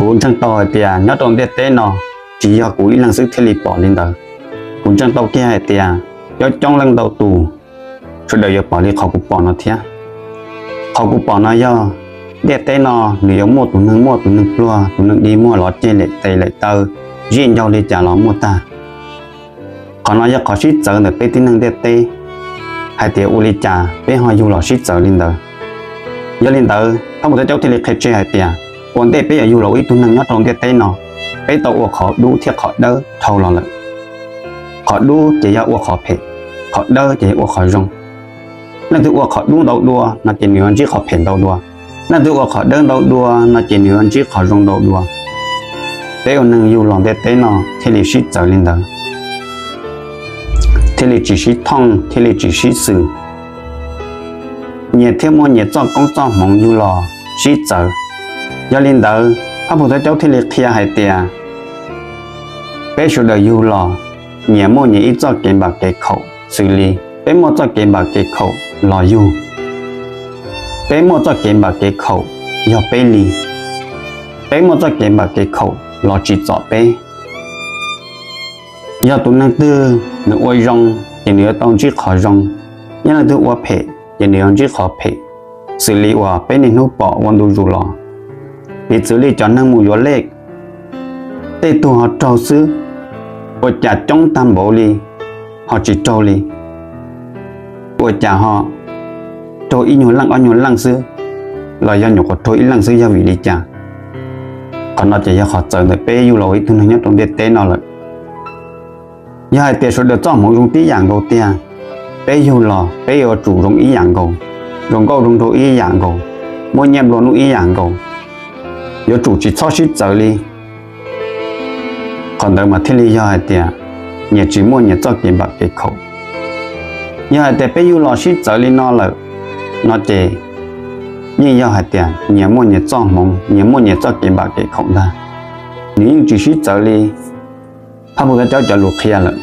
Kuv ntseeg tau hais tias nyob rau ntiaj teb no tsis yog kuv ib leeg xwb thiaj li pom li ntawd. Kuv ntseeg tau kiag hais tias coob coob leej ntau tus sawv daws yuav pom li qhov kuv pom no thiab. Qhov kuv pom no yog ntiaj teb no nws yuav muaj tus neeg muaj tus neeg pluag, tus neeg dig muag los ceg lem tes lem taw, zij ncaug li cas los muaj tag. Qhov no yog qhov sib txawv ntawm peb tib neeg ntiaj teb, hais tias ua li cas peb ho yug los sib txawv li ntawd. Yog li ntawd, Phab Pum Thawj Caub thiaj li qhia tseg hais tias ua ntej peb yuav yug los ua ib tug neeg nyob rau ntiaj teb no, peb tau ua qhov dub thiab qhov dawb dhau los lawm. Qhov dub ces yog ua qhov phem, qhov dawb ces yog ua qhov zoo. Leej twg ua qhov dub ntau dua no ces nws yuav ntsib qhov phem ntau dua, leej twg ua qhov dawb ntau dua no ces nws yuav ntsib qhov zoo ntau dua. Peb ua neeg yug los ntiaj teb no thiaj li sib txawv li ntawd, thiaj li tsis sib thooj, thiaj li tsis sib xwm. Nyias thiaj muaj nyias txoj koob txoj hmoov yug los sib txawv. Yog li ntawd, Phab Pum Thawj Caub thiaj li qhia hais tias peb sawv daws yug los, nyias muaj nyias ib txoj kev npam kev khaum xws li peb muaj txoj kev npam kev khaum los yug. Peb muaj txoj kev npam kev khaum yog peb li. Peb muaj txoj kev npam kev khaum los tsim txom peb. Yog tus neeg twg nws ua zoo ces nws yuav tau ntsib qhov zoo, yog leej twg ua phem ces nws yuav ntsib qhov phem. Xws li uas peb niaj hnub pom ua ntu zus los, piv txwv li cov neeg mus yuav lej, tej tug ho raug xwb, ua cas coob tag npaum li ho tsis raug li, ua cas ho raug ib nyuag leej ob nyuag leej xwb, los yog nyuam qhuav raug ib leej xwb yog vim li cas? Qhov no ces yog qhov txawv ntawm peb yug los ua ib tug neeg nyob rau ntiaj teb no lawm. Yog hais tias sawv daws txoj hmoov zoo tib yam nkaus tiag, peb yug los peb yuav tsum zoo ib yam nkaus, zoo nkauj zoo nraug ib yam nkaus, muaj nyiaj nplua nuj ib yam nkaus, yuav tsum tsis txhob sib txawv li. Qhov ntawd mas thiaj li yog hais tias nyias tsis muaj nyias txoj kev npam kev khaum. Yog hais tias peb yug los sib txawv li no lawm no ces yeej yog hais tias nyias muaj nyias txoj hmoov, nyias muaj nyias txoj kev npam kev khaum ntag. Nws yeej tsis sib txawv li Phab Pum Thawj Caub cov lus qhia lawm.